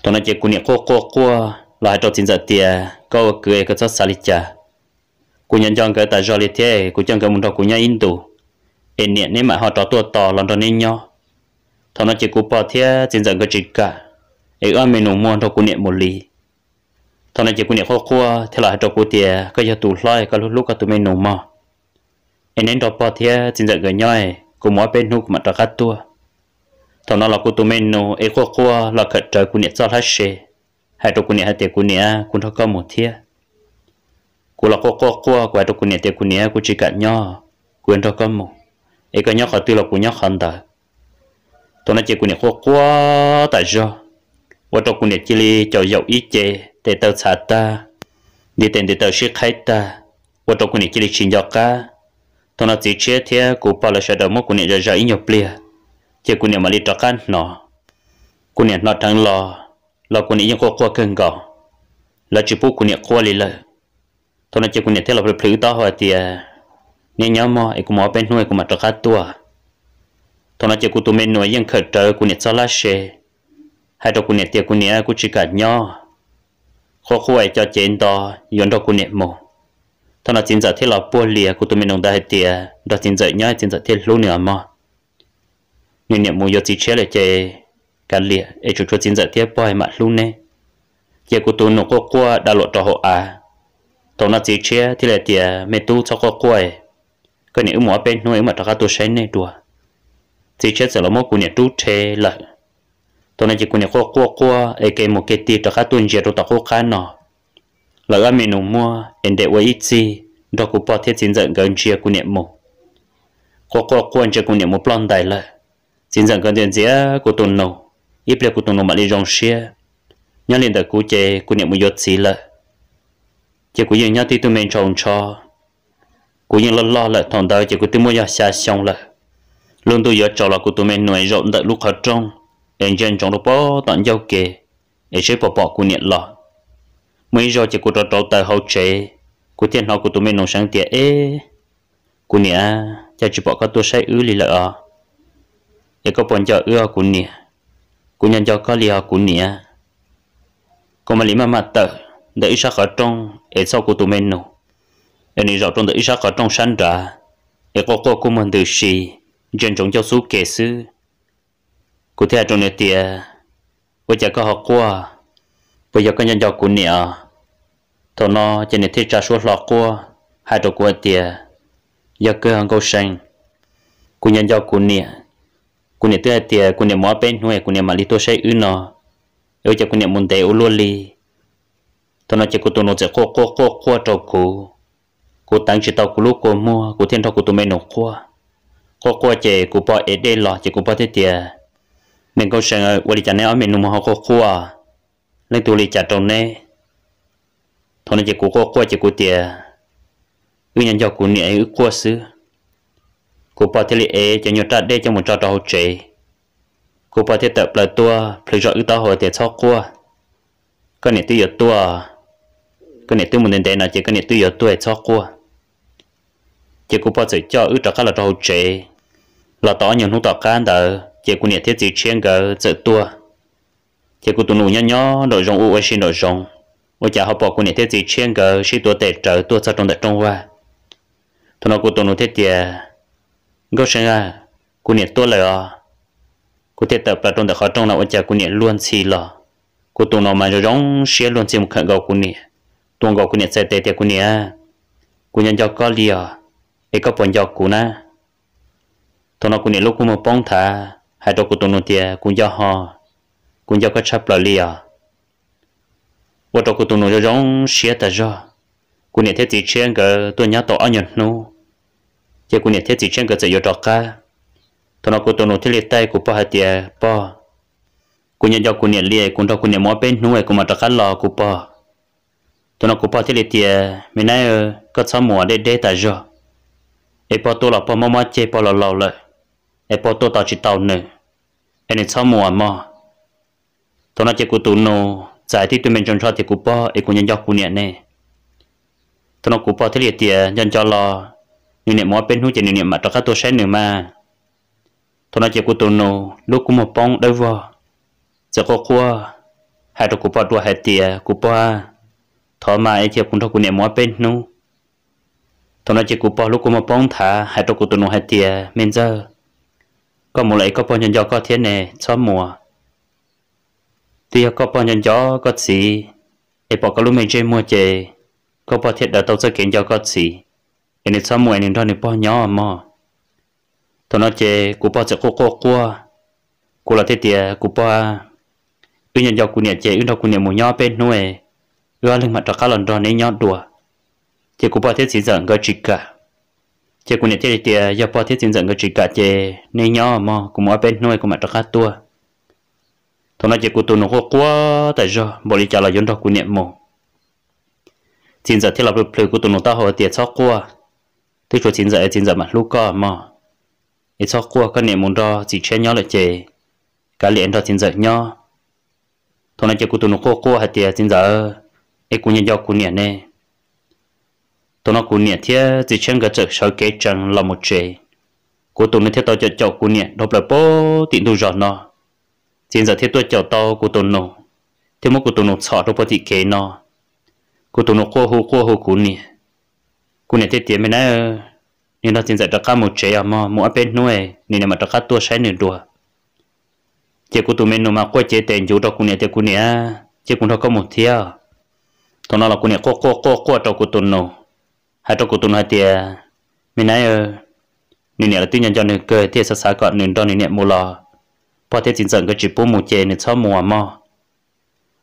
Thaum no ces kuv niam quaj quaj quaj los hais rau txiv ntxawm tias, Koj ua kwv es koj txhob xav li cas. Kuv nco nco nkawd tas zog li thiab, kuv coj nkawd mus nrog kuv nyob ib ntus, es niam neb mam ho rov tuaj tos los nrog neb nyob. Thaum no ces kuv pog thiab txiv ntxawm nkawd tsis kam, es wb ob me nus muag nrog kuv niam mus li. Thaum no ces kuv niam quaj quaj thiab los hais rau kuv tias, Koj yog tus hlob, koj hlub hlub koj tus me nus mog, es neb nrog pog thiab txiv ntxawm nkawd nyob, kuv mus ob peb hnub kuv mam rov qab tuaj. Thaum no los kuv tus me nus es quaj quaj los khawm rawv kuv niam txoj hlab se, hais rau kuv niam hais tias, kuv niam, kuv nrog koj mus thiab. Kuv los quaj quaj quaj, kuv hais rau kuv niam tias, kuv niam, kuv tsis kam nyob, kuv yuav nrog koj mus, es koj nyob qhov twg los kuv nyob qhov ntawd. Thaum no ces kuv niam quaj quaj tas zog, ua rau kuv niam cia li caum yaum ib ce, tes taw txhav tag, ntiv tes ntiv taw sib qhaib tag, ua rau kuv niam cia li tsis nco qab. Thaum no txiv tshiab thiab kuv pog lawv sawv daws muab kuv niam zom zaws ib nyuag pliag, ces kuv niam mam li rov qab hnov. Kuv niam hnov dheev los, los kuv niam yeej quaj quaj kawg nkaus, lawv tsis pub kuv niam quaj li lawm. Thaum no ces kuv niam thiaj los plhws wb taub hau hais tias, neb nyob mog es kuv mus ob peb hnub es kuv mam rov qab tuaj. Thaum no ces kuv tus me nus yeej khawm rawv kuv niam txoj hlab se, hais rau kuv niam tias, kuv niam, kuv tsis kam nyob, quaj quaj es co cev nto, yuav nrog kuv niam mus. Thaum no txiv ntxawm thiaj los puag lias kuv tus me nus ntawd hais tias, nrog txiv ntxawm nyob txiv ntxawm thiaj hlub nws os mog. Nws niam mus yuav txiv tshiab lawm ces kav liam es tsuas tshuav txiv ntxawm thiab pog mam hlub neb. Ces kuv tus nus quaj quaj da luam rau hauv av. Thaum no txiv tshiab thiaj li tias, me tub, txhob quaj quaj, koj niam wb mus ob peb hnub wb mam rov qab tuaj saib nej dua. Txiv tshiab txawm los muab kuv niam rub rhe lawm. Thaum no ces kuv niam quaj quaj quaj es kev mus kev tig rov qab tuaj ntsia rau tom qub qab no, lawv ob me nus muab es nres ua ib txij nrog kuv pog thiab txiv ntxawm nkawd ntsia kuv niam mus. Quaj quaj quaj ntsia kuv niam mus ploj ntais lawm. Txiv ntxawm nkawd ntxias ntxias kuv tus nus, ib pliag kuv tus nus mam li zoo siab. Nyob li ntawm kuv ces kuv niam mus yuav txiv lawm. Ces kuv yeej nyob tib tug me ntsaus ntsho. Kuv yeej loj loj lawm, thaum ntawd ces kuv twb muaj yog xya xyoo lawm. Lub ntuj yuav tsaus los kuv tus me nus zaum ntawm lub qhov rooj es ntsia ntsoov rau pem tom ncauj ke es seb puas pom kuv niam los. Muaj ib zaug ces kuv rauv rauv taws hauv tsev, kuv thiaj hnov kuv tus me nus seev tias, eb, kuv niam, cas tsis pom koj tuaj saib wb li lawm os? Es koj puas nco wb os kuv niam? Kuv nco nco koj li os kuv niam. Kuv mam li maj mam tawm ntawm ib sab qhov rooj es txhoj kuv tus me nus, es nws zaum rau ntawm ib sab qhov rooj sab nrad, es quaj quaj kua muag ntws si, ntsia ntsoov ncauj xub ke xwb. Kuv thiaj hais rau nws tias, ua cas koj ho quaj? Puas yog koj nco nco kuv niam os? Thaum no ces nws thiaj tsa suab hlo quaj, hais rau kuv hais tias, yog kawg Nkauj See, kuv nco nco kuv niam. Kuv niam twb hais tias kuv niam mus ob peb hnub es kuv niam mam li tuaj saib wb no, es ua cas kuv niam mus ntev ua luaj li? Thaum no ces kuv tus nus txawm quaj quaj quaj quaj rau kuv. Kuv teev tsis tau kuv lub kua muag, kuv thiaj nrog kuv tus me nus quaj. Quaj quaj ces kuv pog ev dej los ces kuv pog thiaj tias, me Nkauj See, ua li cas neb ob me nus mus ho quaj quaj? Leej twg ua li cas rau neb? Thaum no ces kuv quaj quaj ces kuv tias, wb nco nco kuv niam wb quaj xwb. Kuv pog thiaj li ev cov nyuag raj dej coj mus tso rau hauv tsev. Kuv pog thiaj tawm plaws tuaj plhws zog wb taub hau tias, txhob quaj, koj niam twb yuav tuaj. Koj niam twb mus ntev ntev no ces koj niam twb yuav tuaj, txhob quaj. Ces kuv pog txawm coj wb rov qab los rau hauv tsev. Los tau ob nyuag hnub tom qab ntawd ces kuv niam thiab txiv tshiab nkawd txawm tuaj. Ces kuv tus nus nyob nyob nraum zoov ua ua si nraum zoov, ua cas ho pom kuv niam thiab txiv tshiab nkawd sib tuav tes rawv tuaj txog rau ntawm rooj vag. Thaum no kuv tus nus thiaj tias, Nkauj See a, kuv niam tuaj lawm os. Kuv thiaj tawm plaws rau ntawm qhov rooj no ua cas kuv niam luag ntxhi los. Kuv tus nus mas zoo zoo siab luag ntxhi mus khawm nkaus kuv niam, tua nkaus kuv niam txhais tes tias, kuv niam, kuv nco nco koj li os, es koj puas nco kuv na? Thaum no kuv niam lub kua muag poob nthav hais rau kuv tus nus tias, kuv nco ho, kuv nco koj tshaj plaws li os. Ua rau kuv tus nus zoo zoo siab tas zog. Kuv niam thiab txiv tshiab nkawd tuaj nyob tau ob nyuag hnub, ces kuv niam thiab txiv tshiab nkawd txawm yuav rov qab. Thaum no kuv tus nus thiaj li taij kuv pog hais tias, pog, kuv nco nco kuv niam li, kuv nrog kuv niam mus ob peb hnub es kuv mam rov qab los kuv pog. Thaum no kuv pog thiaj li tias, me nab, koj txhob mus deb deb tas zog, es pog tuaj los pog mob mob ceg pog laus laus lawm, es pog tuaj tos tsis tau nws, es nws txhob mus mog. Thaum no ces kuv tus nus txais tib tug me ntsaus ntsho tias, kuv pog es kuv nco nco kuv niam ne. Thaum no kuv pog thiaj li tias, nco nco los, nws niam mus ob peb hnub ces nws niam mam rov qab tuaj saib nws mas. Thaum no ces kuv tus nus lub kua muag poob dawb vog, txawm quaj quaj hais rau kuv pog dua hais tias, kuv pog, thov mas es cia kuv nrog kuv niam mus ob peb hnub. Thaum no ces kuv pog lub kua muag poob nthav hais rau kuv tus nus hais tias, me ntxawg, koj mus lawm es koj pog nco nco koj thiab ne, txhob mus. Twb yog koj pog nco nco koj txiv, es pom koj lub me ntsej muag ces koj pog thiaj daws tau txoj kev nco koj txiv, es nws txhob mus es nws nrog nws pog nyob mog. Thaum no ces kuv pog txawm quaj quaj quaj, kuv los thiaj tias, kuv pog, wb nco nco kuv niam ces wb nrog kuv niam mus nyob peb hnub, wb ob leeg mam rov qab los nrog neb nyob dua. Ces kuv pog thiab txiv ntxawm nkawd tsis kam. Ces kuv niam thiaj li tias, yog pog thiab txiv ntxawm nkawd tsis kam ces neb nyob mog, kuv mus ob peb hnub kuv mam rov qab tuaj. Thaum no ces kuv tus nus quaj quaj tas zog, npaum li cas los yuav nrog kuv niam mus. Txiv ntxawm thiaj los plhws plhws kuv tus nus taub hau tias, txhob quaj, twb tshuav txiv ntxawm, txiv ntxawm mam hlub koj mog, es txhob quaj, koj niam mus nrog txiv tshiab nyob lawm ces kav liam nrog txiv ntxawm nyob. Thaum no ces kuv tus nus quaj quaj hais tias, txiv ntxawm, es kuv nco nco kuv niam ne. Thaum no kuv niam thiab txiv tshiab nkawd txawm sawv kev tsees los mus tsev. Kuv tus nus thiaj tau caum caum kuv niam dhau plaws pem tim ntug zos no. Txiv ntxawm thiaj tuaj caum tau kuv tus nus, thiab muab kuv tus nus txhom rau puag tim kev no. Kuv tus nus quaj hu quaj hu kuv niam. Kuv niam thiaj tias, me nab, nws nrog txiv ntxawm rov qab mus tsev os mog, mus ob peb hnub nws niam mam rov qab tuaj saib nws dua. Ces kuv tus me nus mas quaj cev tes ncuv rau kuv niam tias, kuv niam, cia kuv nrog koj mus thiab. Thaum no los kuv niam quaj quaj quaj quaj rau kuv tus nus, hais rau kuv tus nus hais tias, me nab, nws niam los twb nco nco nws kawg thiaj xav xav kom nws nrog nws niam mus los pog thiab txiv ntxawm nkawd tsis pub mus ces nws txhob mus mog.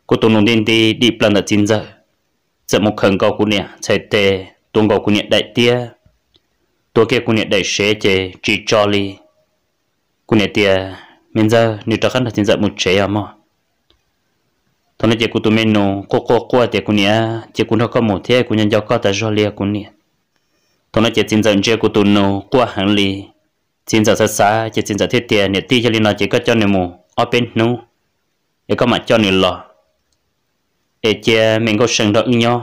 Kuv tus nus nti nti dim plaws ntawm txiv ntxawm, txawm mus khawm nkaus kuv niam txhais tes, tuav nkaus kuv niam daim tiab, tuav kiag kuv niam daim sev ces tsis tso li. Kuv niam tias, me ntxawg, nws rov qab nrog txiv ntxawm mus tsev os mog. Thaum no ces kuv tus me nus quaj quaj quaj tias, kuv niam, cia kuv nrog koj mus thiab, kuv nco nco koj tas zog li kuv niam. Thaum no ces txiv ntxawm ntsia kuv tus nus quaj heev li. Txiv ntxawm xav xav ces txiv ntxawm thiaj tias, niam tij, yog li no ces koj coj nws mus ob peb hnub, es koj mam coj nws los, es cia me Nkauj See nrog wb nyob.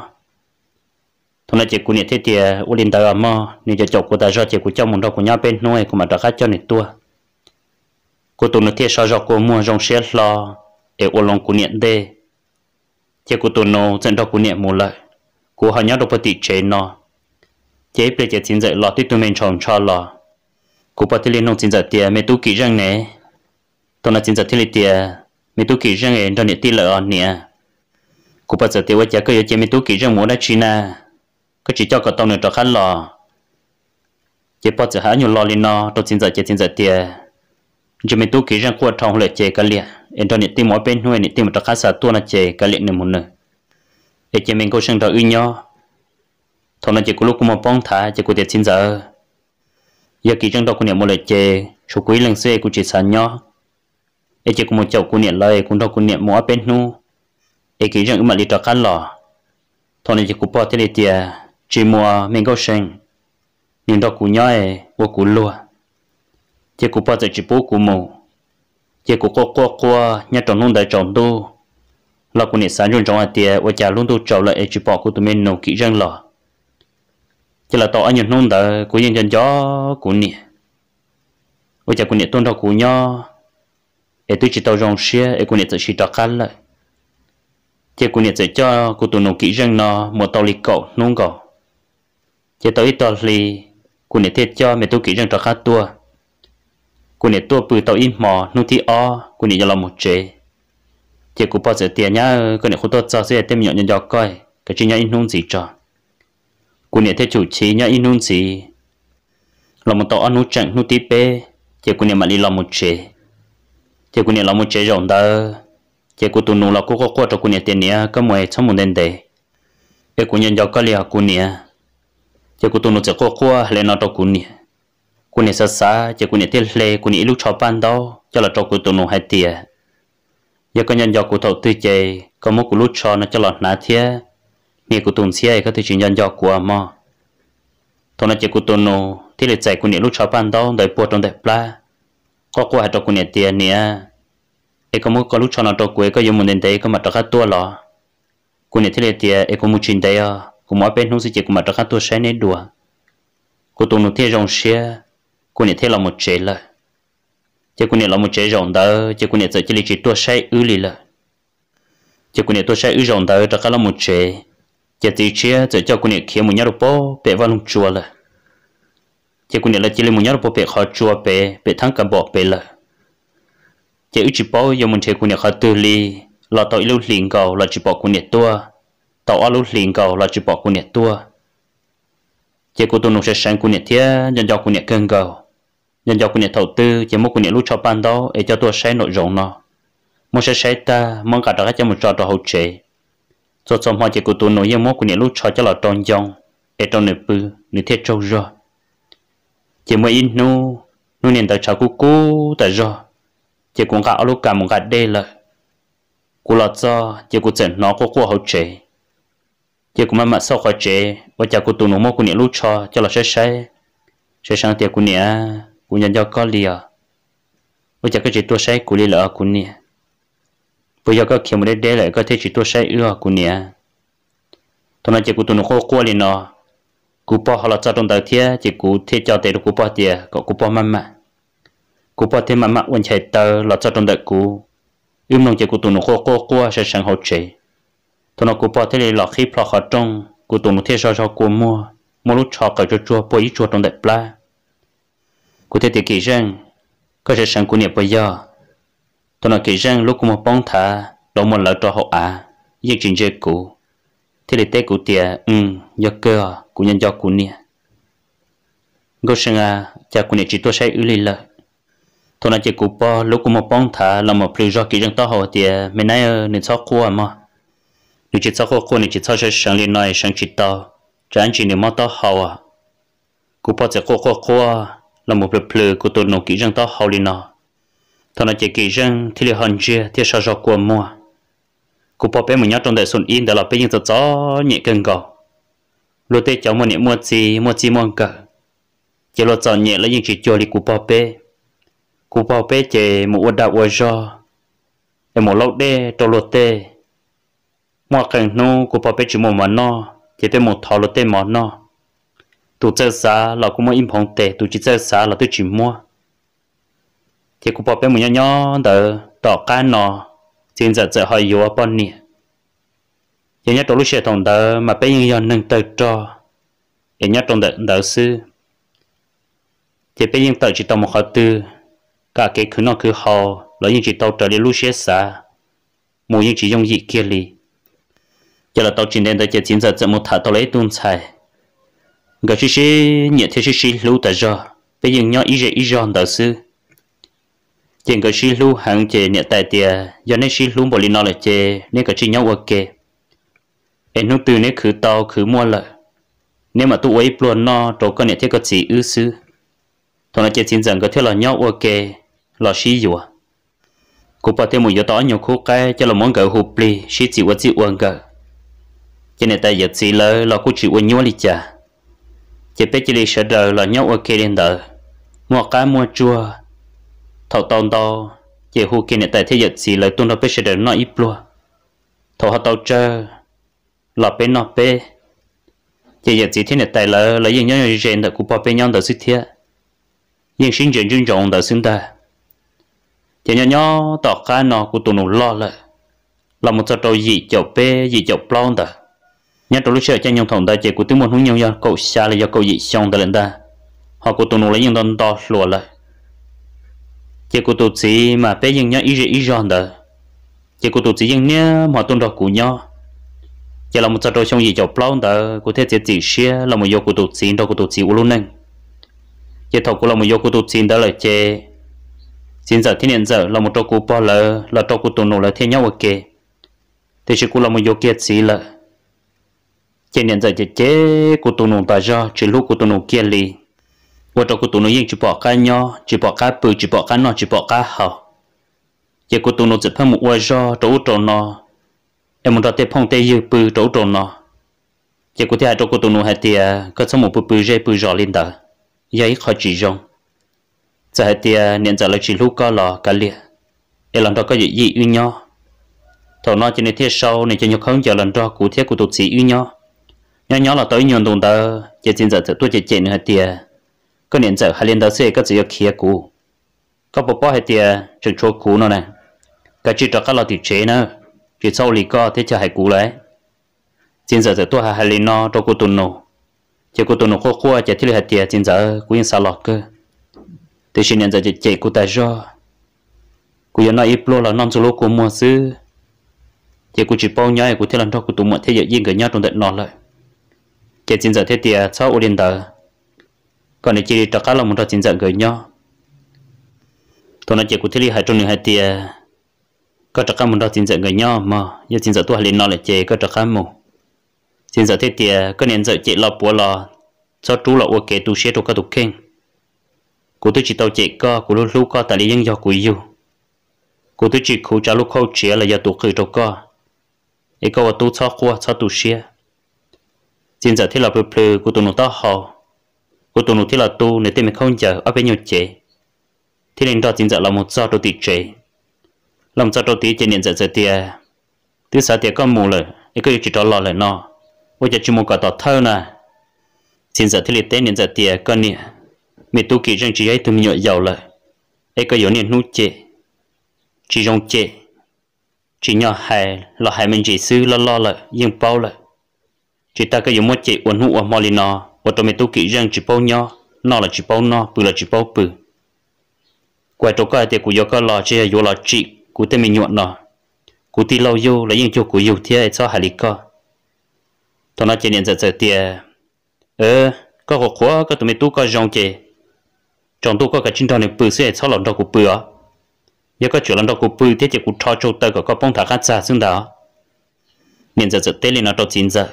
Thaum no ces kuv niam thiaj tias, ua li ntawd os mog, nws caum caum kuv tas zog ces kuv coj mus nrog kuv nyob peb hnub es kuv mam rov qab coj nws tuaj. Kuv tus nus thiaj so zog kua muag zoo siab hlo es ua loo kuv niam ntej. Ces kuv tus nus txawm nrog kuv niam mus lawm, kuv ho nyob rau puag tim tsev no. Ces ib pliag ces txiv ntxawm los tib tug me ntshaus ntsho los. Kuv pog thiaj li nug txiv ntxawm tias, me tub Kim Zeej ne? Thaum no txiv ntxawm thiaj li tias, me tub Kim Zeej nrog niam tij lawm os niam. Kuv pog txawm tias, ua cas koj yuav cia me tub Kim Zeej mus ua dab tsi na? Koj tsis coj kom tau nws rov qab los? Ces pog txawm hais ob nyuag lo li no rau txiv ntxawm ces txiv ntxawm tias, ntsia me tub Kim Zeej quaj dhau lawm ces kav liam, es nrog niam tij mus ob peb hnub niam tij mus rov qab xa tuaj no ces kav liam nws mus nws, es cia me Nkauj See nrog wb nyob. Thaum no ces kuv lub kua muag poob nthav ces kuv tias, txiv ntxawm, yog Kim Zeej nrog kuv niam mus lawm ces tshuav kuv ib leeg xwb es kuv tsis xav nyob, es cia kuv mus caum kuv niam lawv es kuv nrog kuv niam mus ob peb hnub, es Kim Zeej wb mam li rov qab los. Thaum no ces kuv pog thiaj li tias, tsis mus me Nkauj See, nws nrog kuv nyob es ua kuv luag. Ces kuv pog txawm tsis pub kuv mus. Ces kuv quaj quaj quaj nyob rau hnub ntawd tsaus ntuj los kuv niam xav ntsoov ntsoov hais tias ua cas lub ntuj tsaus lawm es tsis pom kuv tus me nus Kim Zeej los. Ces los tau ob nyuag hnub ntawd kuv yeej nco nco kuv niam, ua cas kuv niam tuaj nrog kuv nyob es twb tsis tau zoo siab es kuv niam txawm sim rov qab lawm. Ces kuv niam txawm coj kuv tus nus Kim Zeej no mus tau li kaum hnub nkaus. Ces tau ib tog hli, kuv niam thiaj coj me tub Kim Zeej rov qab tuaj. Kuv niam tuaj pw tau ib hmo, hnub thib ob kuv niam yuav los mus tsev. Ces kuv pog txawm tias, nyab, koj niam qhuav tuaj txog xwb, tej me nyuam nco nco koj, kav tsij nyob ib hnub ntxiv tso. Kuv niam thiaj chum chiv nyob ib hnub ntxiv. Los mus tau ob hnub tseem, hnub thib peb, ces kuv niam mam li los mus tsev. Ces kuv niam los mus tsev zaum ntawd, ces kuv tus nus los kuj quaj quaj rau kuv niam tias, niam, koj mus es txhob mus ntev ntev, es kuv nco nco koj li os kuv niam. Ces kuv tus nus txawm quaj quaj hais li no rau kuv niam. Kuv niam xav xav ces kuv niam thiaj hle kuv niam ib lub tsho paj ntaub coj los rau kuv tus nus hais tias, yog koj nco nco kuv thaum twg ces koj muab kuv lub tsho no coj los hnav thiab hnia kuv tus ntxhiab es koj thiaj tsis nco nco kuv mog. Thaum no ces kuv tus nus thiaj li txais kuv niam lub tsho paj ntaub ntawd puag rau ntawm plab, quaj quaj hais rau kuv niam tias, niam, es koj muab koj lub tsho no rau kuv es koj yuav mus ntev ntev koj mam rov qab tuaj los? Kuv niam thiaj li tias, es kuv mus tsis ntev os, kuv mus ob peb hnub xwb ces kuv mam rov qab tuaj saib neb dua. Kuv tus nus thiaj zoo siab, kuv niam thiaj los mus tsev lawm. Ces kuv niam los mus tsev zaum ntawd ces kuv niam txawm cia li tsis tuaj saib wb li lawm. Ces kuv niam tuaj saib wb zaum ntawd rov qab los mus tsev, ces txiv tshiab txawm coj kuv niam khiav mus nyob rau puag pem vaj loog tsua lawm. Ces kuv niam lawv cia li mus nyob rau puag pem qhov tsua pem, pem thab ka npom pem lawm. Ces wb tsis paub yuav mus nrhiav kuv niam qhov twg li, los tau ib lub hlis nkaus los tsis pom kuv niam tuaj, tau ob lub hlis nkaus los tsis pom kuv niam tuaj. Ces kuv tus nus seev seev kuv niam thiab nco nco kuv niam kawg nkaus. Nco nco kuv niam thaum twg ces muab kuv niam lub tsho paj ntaub es coj tuaj saib nraum zoov no, muab saib saib tag muab nqa rov qab coj mus tso rau hauv tsev. Txhua txhua hmo ces kuv tus nus yeej muab kuv niam lub tsho coj los rau ncoo es rau nws pw, nws thiaj tsaug zog. Ces muaj ib hnub, hnub niag ntawd tshav kub kub tas zog, ces kuv nqa ob lub kas mus nqa dej lawm. Kuv los txog ces kuv txawm hnov quaj quaj hauv tsev. Ces kuv maj mam xauj qhov tsev, ua cas kuv tus nus muab kuv niam lub tsho coj los saib saib, sav seev tias, Kuv niam, kuv nco nco koj li os. Ua cas koj tsis tuaj saib kuv li lawm os kuv niam? Puas yog koj khiav mus deb deb lawm koj thiaj tsis tuaj saib wb os kuv niam? Thaum no ces kuv tus nus quaj quaj li no, kuv pog ho los txog rau ntawd thiab ces kuv thiaj coj tes rau kuv pog tias kom kuv pog maj mam. Kuv pog thiaj maj mam ua nchais taw los txog rau ntawm kuv. Wb mloog ces kuv tus nus quaj quaj quaj sav seev hauv tsev. Thaum no kuv pog thiaj li los qhib plho qhov rooj, kuv tus nus thiaj so zog kua muag, muab lub tsho qaws tsuag tsuag puag ib tsuag rau ntawm plab. Kuv thiaj tias, Kim Zeej, koj sav seev kuv niam puas yog? Thaum no Kim Zeej lub kua muag poob nthav, rau muag lawv rau hauv av, yeej tsis ntsia kuv, thiaj li teb kuv tias, Yog kawg os, kuv nco nco kuv niam. Nkauj See a, cas kuv niam tsis tuaj saib wb li lawm? Thaum no ces kuv pog lub kua muag poob nthav los mus plhws zog Kim Zeej taub hau tias, Me nab, nws txhob quaj mog, nws tsis txhob quaj quaj, nws tsis txhob sav seev li no, seev tsis tau, tsam ntsis nws mob taub hau. Kuv pog txawm quaj quaj quaj los mus plhws plhws kuv tus nus Kim Zeej taub hau li no. Thaum no ces Kim Zeej thiaj li ho ntsiag thiaj so zog kua muag. Kuv pog peb mus nyob rau ntawm xum ib ntawd los peb yeej txom txom nyem kawg nkaus. Luag tej cov muaj niam muaj txiv muaj txij muaj nkawm, ces luag txom nyem los yeej tsis cuag li kuv pog peb. Kuv pog peb ces mus ua dag ua zog, es mus laub dej rau luag tej. Muaj qee hnub kuv pog peb tsis muaj mov noj ces peb mus thov luag tej mov noj. Tus txawj xav los kuj muab ib nphoov tes, tus tsis txawj xav los twb tsis muab. Ces kuv pog peb mus nyob nyob ntawd tom qab no, txiv ntxawm txawm ho yuav poj niam. Ces nyob rau lub sij hawm thaum ntawd mas peb yeej yog neeg tawg rog, es nyob rau ntawm ntawd xwb. Ces peb yeej tawm tsis tau mus qhov twg, kam kev khwv noj khwv haus los yeej tsis tau raws li lub siab xav, mus yeej tsis yooj yim kiag li. Ces los tau tsis ntev ntawd ces txiv ntxawm txawm mus tham tau lawv ib tug ntxhais, nkawd sib sib nyiam thiab sib sib hlub tas zog, peb yeej nyob ib zej ib zog ntawd xwb. Ces nkawd sib hlub heev ces niam tais tias, Yog neb sib hlub npaum li no lawm ces neb kav tsij nyob ua ke, es hnub twg neb khwv tau khwv muaj lawm, neb mam tuaj ua ib pluag noj rau koj niam thiab koj txiv wb xwb. Thaum no ces txiv ntxawm nkawd thiaj los nyob ua ke, los sib yuav. Kuv pog thiaj mus yuav tau ob nyuag khub qaib coj los muab nkawd hu plig sib txim ua txij ua nkawm. Ces niam tais yawm txiv lawv los kuj tsis ua nyuaj li cas, ces peb cia li sawv daws los nyob ua ke li ntawd, muaj qab muaj tsuag. Thaum tau ntau, ces hu kiag niam tais thiab yawm txiv lawv tuaj nrog peb sawv daws noj ib pluag. Thaum ho tau tsawg los peb noj peb. Ces yawm txiv thiab niam tais lawv los yeej nyob ze ntawm kuv pog peb nyob ntawd xwb thiab, yeej sib ntsia ntsoov ntawd xwb ntag. Ces nyob nyob tom qab no kuv tus nus loj lawm, los mus txog rau yim caum peb yim caum plaub ntawd. Nyob rau lub sij hawm caij nyoog thaum ntawd ces kuv twb muaj hnub nyoog yog kaum xya los yog kaum yim xyoo ntawd lawm ntag, ho kuv tus nus los yeej nto nto hluas lawm. Ces kuv tus txiv mas peb yeej nyob ib zej ib zog ntawd, ces kuv tus txiv yeej niaj hmo tuaj nrog kuv nyob. Ces los mus txog rau xyoo yim caum plaub ntawd kuv thiaj txiav txim siab los mus yuav kuv tus txiv nrog kuv tus txiv ua lub neej. Ces thaum kuv los mus yuav kuv tus txiv ntawd lawm ces txiv ntxawm thiab niam ntxawm los mus rau kuv pog lawv los rau kuv tus nus lawv thiaj nyob ua ke. Tiam sis kuv los mus yuav kiag txiv lawm, ces niam ntxawm cem cem kuv tus nus tas zog tsis hlub kuv tus nus kiag li, ua rau kuv tus nus yeej tsis pom qab nyob tsis pom qab pw tsis pom qab noj tsis pom qab haus. Ces kuv tus nus txawm pheej mus ua zog rau ub rau no, es mus nrog tej phooj tej ywg pw rau ub rau no. Ces kuv thiaj hais rau kuv tus nus hais tias, Koj txhob mus pw pw zej pw zos li ntawd, yog ib qho tsis zoo. Txawm hais tias niam ntxawm lawv tsis hlub koj los kav liam, es los nrog koj yawm yij wb nyob. Thaum no ces nws thiaj sau nws cov nyuag khaub ncaws los nrog kuv thiab kuv tus txiv wb nyob. Nyob nyob los tau ib nyuag ntu ntawd ces txiv ntxawm txawm tuaj cem cem nws hais tias, Koj niam ntxawm hais li ntawd xwb es koj txawm yuav khiav kuv. Koj puas paub hais tias tseem tshuav kuv no na, kav tsij rov qab los tim tsev na, tsis txhob ua li koj thiab coj hais kuv lawm. Txiv ntxawm txawm tuaj hais hais li no rau kuv tus nus, ces kuv tus nus quaj quaj ces thiaj li hais tias, Txiv ntxawm, kuv yeej xav los kawg, tiam sis niam ntxawm cem cem kuv tas zog. Kuv yuav noj ib pluag los noj ntxuag lub kua muag xwb, ces kuv tsis paub nyob es kuv thiaj los nrog kuv tus muam thiab yawm yij nkawd nyob rau ntawm no lawm. Ces txiv ntxawm thiaj tias, Txhob ua li ntawd, kom nws cia li rov qab los mus nrog txiv ntxawm nkawd nyob. Thaum no ces kuv thiaj li hais rau nws hais tias, koj rov qab mus nrog txiv ntxawm nkawd nyob mog, yog txiv ntxawm tuaj hais li no lawm ces koj rov qab mus. Txiv ntxawm thiaj tias, koj niam ntxawm cem los puav los txhob rub los ua kev tu siab rau koj tus kheej. Kuv twb tsis tau cem koj, kuv hlub hlub koj tas li yeej yog kuv yug. Kuv twb tsis khuv tsa lub khauj tsiav los yog tus qws rau koj, es koj ua tub txhob quaj txhob tu siab. Txiv ntxawm thiaj los plhws plhws kuv tus nus taub hau, kuv tus nus thiaj los tu nws tej me khaub ncaws ob peb nyuag cev, thiaj li nrog txiv ntxawm los mus txog rau tim tsev. Los mus txog rau tid ces niam ntxawm txawm tias, twb xav tias koj mus lawm es koj yuav tsis rov los lawm no, ua cas tsis mus kom tom thawj na? Txiv ntxawm thiaj li teb niam ntxawm tias, koj niam, me tub Kim Zeej tsis yog ib tug me nyuam yaus lawm, es koj yuav niaj hnub cem, tsis zoo cem, tsis nyog hais los hais me ntsis xwb, loj loj lawm yeej paub lawm. Tsis tas koj yuav muab cem ua hnub ua hmo li no, ua rau me tub Kim Zeej tsis paub nyob, noj los tsis paub noj, pw los tsis paub pw. Kuv hais rau koj hais tias kuv yuav koj los tsis yog yuav los tsim kuv tej me nyuam no. Kuv tij laug yug los yeej cuag kuv yug thiab, txhob hais li koj. Thaum no ces niam ntxawm txawm tias, koj qhuas qhuas koj tus me tub koj zoo ces tsaus ntuj koj kav tsij nrog nws pw xwb es txhob los nrog kuv pw os. Yog koj tseem los nrog kuv pw thiab ces kuv rho tsau taw kom koj poob nthav qab txag xwb ntag. Niam ntxawm txawm teb li no rau txiv ntxawm.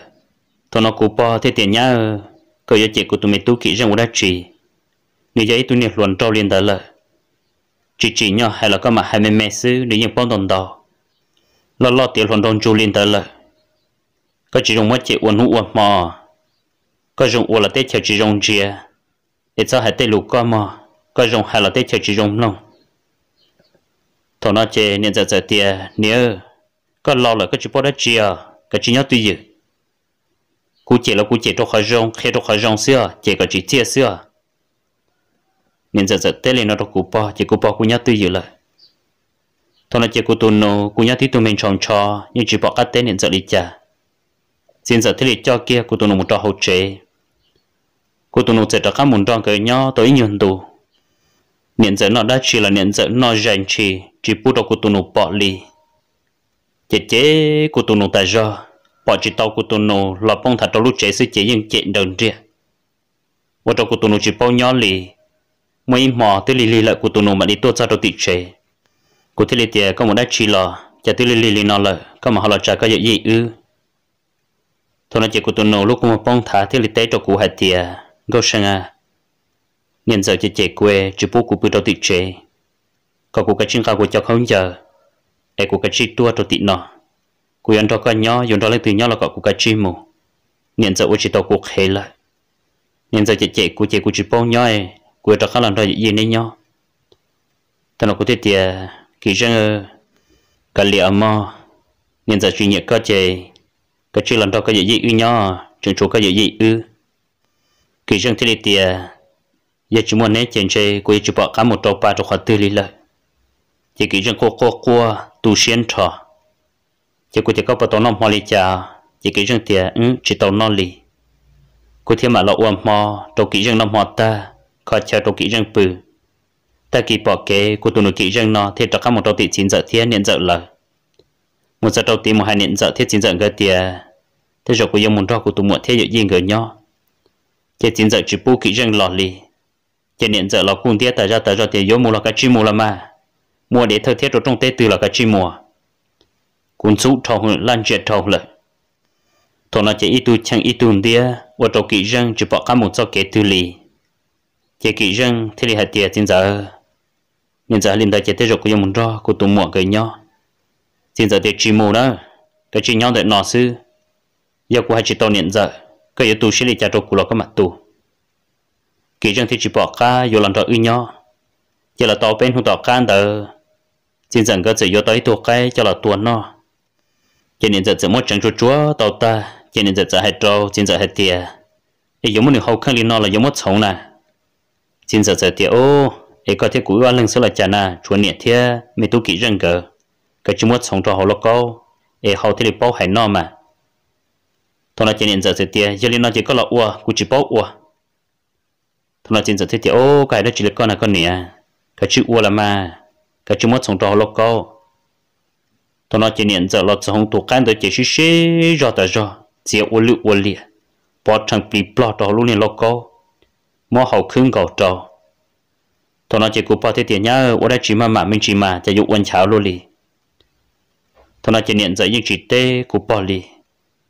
Thaum no kuv pog thiaj tias, nyab, koj yuav cem kuv tus me tub Kim Zeej ua dab tsi? Nws yog ib tug niag hluas nraug li ntawd lawm, tsis tsim nyog hais los koj mam hais me me xwb, nws yeej paub ntau ntau. Loj loj tiav hluas nraug ntsug li ntawd lawm, koj tsis zoo muab cem ua hnub ua hmo. Koj zoo ua los teb chaws tsis zoo ntsia, es txhob hais tej lus koj mog, koj zoo hais los teb chaws tsis zoo mloog. Thaum no ces niam ntxawm txawm tias, niam, koj laus lawm koj tsis paub dab tsi os, kav tsij nyob twj ywm. Kuv cem los kuv cem rau qhov zoo, qhia rau qhov zoo xwb os, cem kom tsim txiaj xwb os. Niam ntxawm txawm teb li no rau kuv pog ces kuv pog kuj nyob twj ywm lawm. Thaum no ces kuv tus nus kuj nyob tib tug me ntshaus ntsho, yeej tsis pom qab teb niam ntxawm li cas. Txiv ntxawm thiaj li coj kiag kuv tus nus mus rau hauv tsev. Kuv tus nus txawm rov qab mus nrog nkawd nyob tau ib nyuag ntus. Niam ntxawm noj dab tsi los niam ntxawm noj zais ntshis tsis pub rau kuv tus nus pom li. Ces ces kuv tus nus tas zog, pom tsis tau kuv tus nus los poob nthav rau lub tsev xwb ces yeej cem nraws nriag, ua rau kuv tus nus tsis paub nyob li. Muaj ib hmo twb lig lig lawm kuv tus nus mam li tuaj txog rau tim tsev. Kuv thiaj li tias, koj mus dab tsi los cas twb lig lig li no lawm, koj mam ho los tsa koj yawm yij wb? Thaum no ces kuv tus nus lub kua muag poob nthav thiaj li teb rau kuv hais tias, Nkauj See a, niam ntxawm ces cem kuv tsis pub kuv pw rau tim tsev, kom kuv kav tsij nqa kuv cov khaub ncaws es kuv kav tsij tuaj rau tim no. Kuv yuav nrog koj nyob, yuav nrog leej twg nyob los kom kuv kav tsij mus. Niam ntxawm ua tsis tau kuv qhev lawm. Niam ntxawm cem cem kuv ces kuv tsis paub nyob, kuv yuav rov qab los nrog yawm yij neb nyob. Thaum no kuv thiaj tias, Kim Zeej, kav liam mog, niam ntxawm tsis nyiam koj ces kav tsij los nrog koj yawm yij wb nyob, tseem tshuav koj yawm yij wb. Kim Zeej thiaj li tias, yog tsis muaj neb ces ntshe kuv yuav tsis pom qab mus rau pa rau qhov twg li lawm. Ces Kim Zeej quaj quaj quaj tu siab nrho. Ces kuv tias, koj puas tau noj hmo li cas? Ces Kim Zeej tias, wb tsis tau noj li. Kuv thiaj mam los ua hmo rau Kim Zeej noj hmo tag, kho chaw rau Kim Zeej pw. Tag kis pom kev kuv tus nus Kim Zeej no thiaj rov qab mus rau tim txiv ntxawm thiab niam ntxawm lawv. Mus txog rau tid mus hais niam ntxawm thiab txiv ntxawm nkawd tias, tej zaum kuv yuav mus nrog kuv tus muam thiab yawm yij nkawd nyob. Ces txiv ntxawm tsis pub Kim Zeej los li. Ces niam ntxawm los kuj ntiab tas zaj tas zog tias, yuav mus los kav tsij mus los mas, mus ua dev thawj thiab rau rooj teb twg los kav tsij mus. Kuv ntxub dhau, laj ntsia dhau lawm. Thaum no ces ib tug cheem ib tug ntiab ua rau Kim Zeej tsis pom qab mus txoj kev twg li. Ces Kim Zeej thiaj li hais tias, txiv ntxawm, niam ntxawm hais li ntawd ces tej zaum kuv yuav mus nrog kuv tus muam nkawd nyob. Txiv ntxawm tias, tsis mus na, kav tsij nyob ntawm no xwb. Yog kuv hais tsis tau niam ntxawm, koj yuav tu siab li cas rau kuv los koj mam tu. Kim Zeej thiaj tsis pom qab yuav los nrog wb nyob. Ces los tau peb hnub tom qab ntawd, txiv ntxawm nkawd txawm yuav tau ib tug qaib coj los tua noj. Ces niam ntxawm txawm muab tseev tsuag tsuag tau tag ces niam ntxawm txawm hais rau txiv ntxawm hais tias, es yuav muab nws hau kheej li no los yuav muab txhoov na? Txiv ntxawm txawm tias, ub, es koj thiab kuv wb ob leeg xwb los cas na, tshuav niam thiab me tub Kim Zeej nkawd, kav tsij muab txhoov rau hauv lauj kaub, es hau thiaj li paub hais noj mas. Thaum no ces niam ntxawm txawm tias, yog li no ces koj los ua, kuv tsis paub ua. Thaum no txiv ntxawm thiaj tias, ub, koj hais dab tsi li koj na koj niam, kav tsij ua los mas, kav tsij muab txhoov rau hauv lauj kaub. Thaum no ces niam ntxawm los txhoov tus qaib ntawd ces sib sib zog tas zog, txiav ua lwj ua liam, pov rhees plig plog rau hauv lub niag lauj kaub, muab hau khwb nkaus rau. Thaum no ces kuv pog thiaj tias, Nyab, ua dab tsi maj mam me ntsis mas cas yuav ua nchav luaj li? Thaum no ces niam ntxawm yeej tsis teb kuv pog li.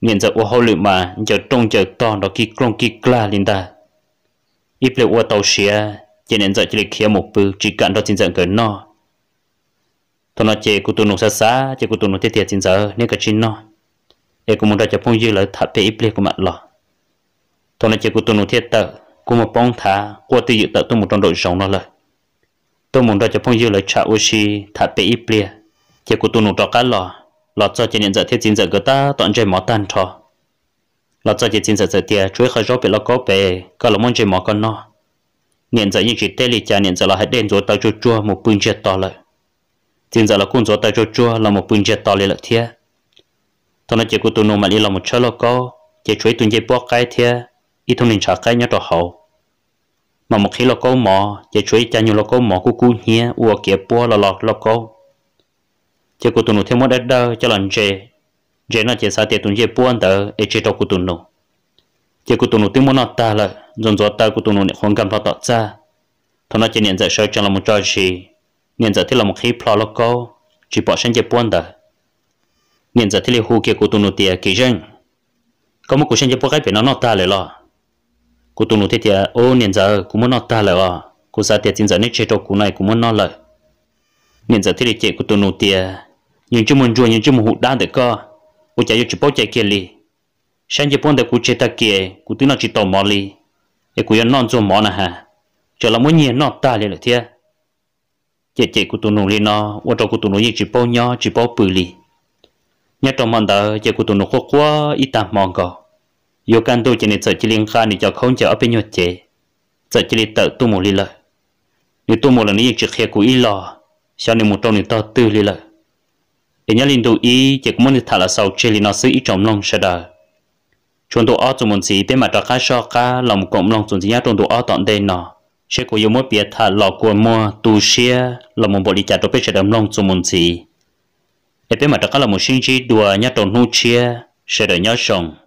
Niam ntxawm ua hauj lwm mas ncaws rooj ncaws tog nrov kij klooj kij klag li ntag. Ib pliag ua tau siav ces niam ntxawm cia li khiav mus pw tsis kam nrog txiv ntxawm nkawd noj. Thaum no ces kuv tus nus xav xav ces kuv tus nus thiaj tias, Txiv ntxawm, neb kav tsij noj, es kuv mus nrog cov phooj ywg lawv tham pem ib pliag kuv mam los. Thaum no ces kuv tus nus thiaj tawm kua muag poob nthav quaj twj ywm tawm tuaj mus rau nraum zoov no lawm. Tuaj mus nrog cov phooj ywg lawv tsham ua si tham pem ib pliag, ces kuv tus nus rov qab los. Los txog ces niam ntxawm thiab txiv ntxawm nkawd tab tom ntsej mov tag nrho. Los txog ces txiv ntxawm txawm tias, Tshuav ib qho zaub pem lauj kaub pem, koj los muab ntsej mov koj noj. Niam ntxawm yeej tsis teb li cas, niam ntxawm los hais dej ntxuav taw tsuag tsuag mus pw ntsiag to lawm. Txiv ntxawm los kuj ntxuav taw tsuag tsuag los mus pw ntsiag to li lawm thiab. Thaum no ces kuv tus nus mam li los mus tshawb lauj kaub, ces tshuav ib tug ncej puab qaib thiab ib tug neeg ntshav qaib nyob rau hauv. Mam mus qhib lauj kaub mov ces tshuav ib cag nyuag lauj kaub mov kub kub hnyiab ua kiav puab los los lauj kaub. Ces kuv tus nus thiaj muab dawb dawb coj los ntse, ntse no ces xav tias tus ncej puab ntawd es tseg rau kuv tus nus. Ces kuv tus nus twb muab noj tag lawm, ntxuav ntxuav taw kuv tus nus niam qhuav nkag plho tom txaj. Thaum no ces niam ntxawm sawv tsees los mus tso zis, niam ntxawm thiaj los mus qhib plho lauj kaub, tsis pom sab ncej puab ntawd. Niam ntxawm thiaj li hu kiag kuv tus nus tias, Kim Zeej, koj muab kuv sab ncej puab qaib pem no noj tag lawm los? Kuv tus nus thiaj tias, Ub, niam ntxawm, kuv muab noj tag lawm os, kuv xav tias txiv ntxawm neb tseg rau kuv no es kuv muab noj lawm. Niam ntxawm thiaj li cem kuv tus nus tias, Yus ntsej muag ntsuag, yus ntsej muag hu dab ntawm koj, ua cas yuav tsis paub cai kiag li? Sab ncej puab ntawd kuv tseg tag kis kuv twb noj tsis tau mov li, es kuv yuav noj ntxuag mov na has, tseem los muab nyiag noj tag li lawm thiab. Ces cem kuv tus nus li no ua rau kuv tus nus yeej tsis paub nyob tsis paub pw li. Nyob rau hmo ntawd ces kuv tus nus quaj quaj ib tag hmo nkaus. Yuav kaj ntug ces nws txawm cia li nqa nws cov khaub ncaws ob peb nyuag cev, txawm cia li tawm tuaj mus li lawm. Nws tuaj mus lawm nws yeej tsis qhia kuv ib los, xyov nws mus rau nws tog twg li lawm. Es nyob li ntu ib ces kuv muab nws tham los xaus tseg li no xwb ib tsoom mloog sawv daws. Tshuav ntu ob txuas mus ntxiv peb mam rov qab soj qab los mus koom mloog txuas ntxiv nyob rau ntu ob tom ntej no, seb kuv yuav muab piav tham los kua muag tu siab los mus npaum li cas rau peb sawv daws mloog txuas mus ntxiv. Es peb mam rov qab los mus sib ntsib dua nyob rau hnub tshiab, sawv daws nyob zoo.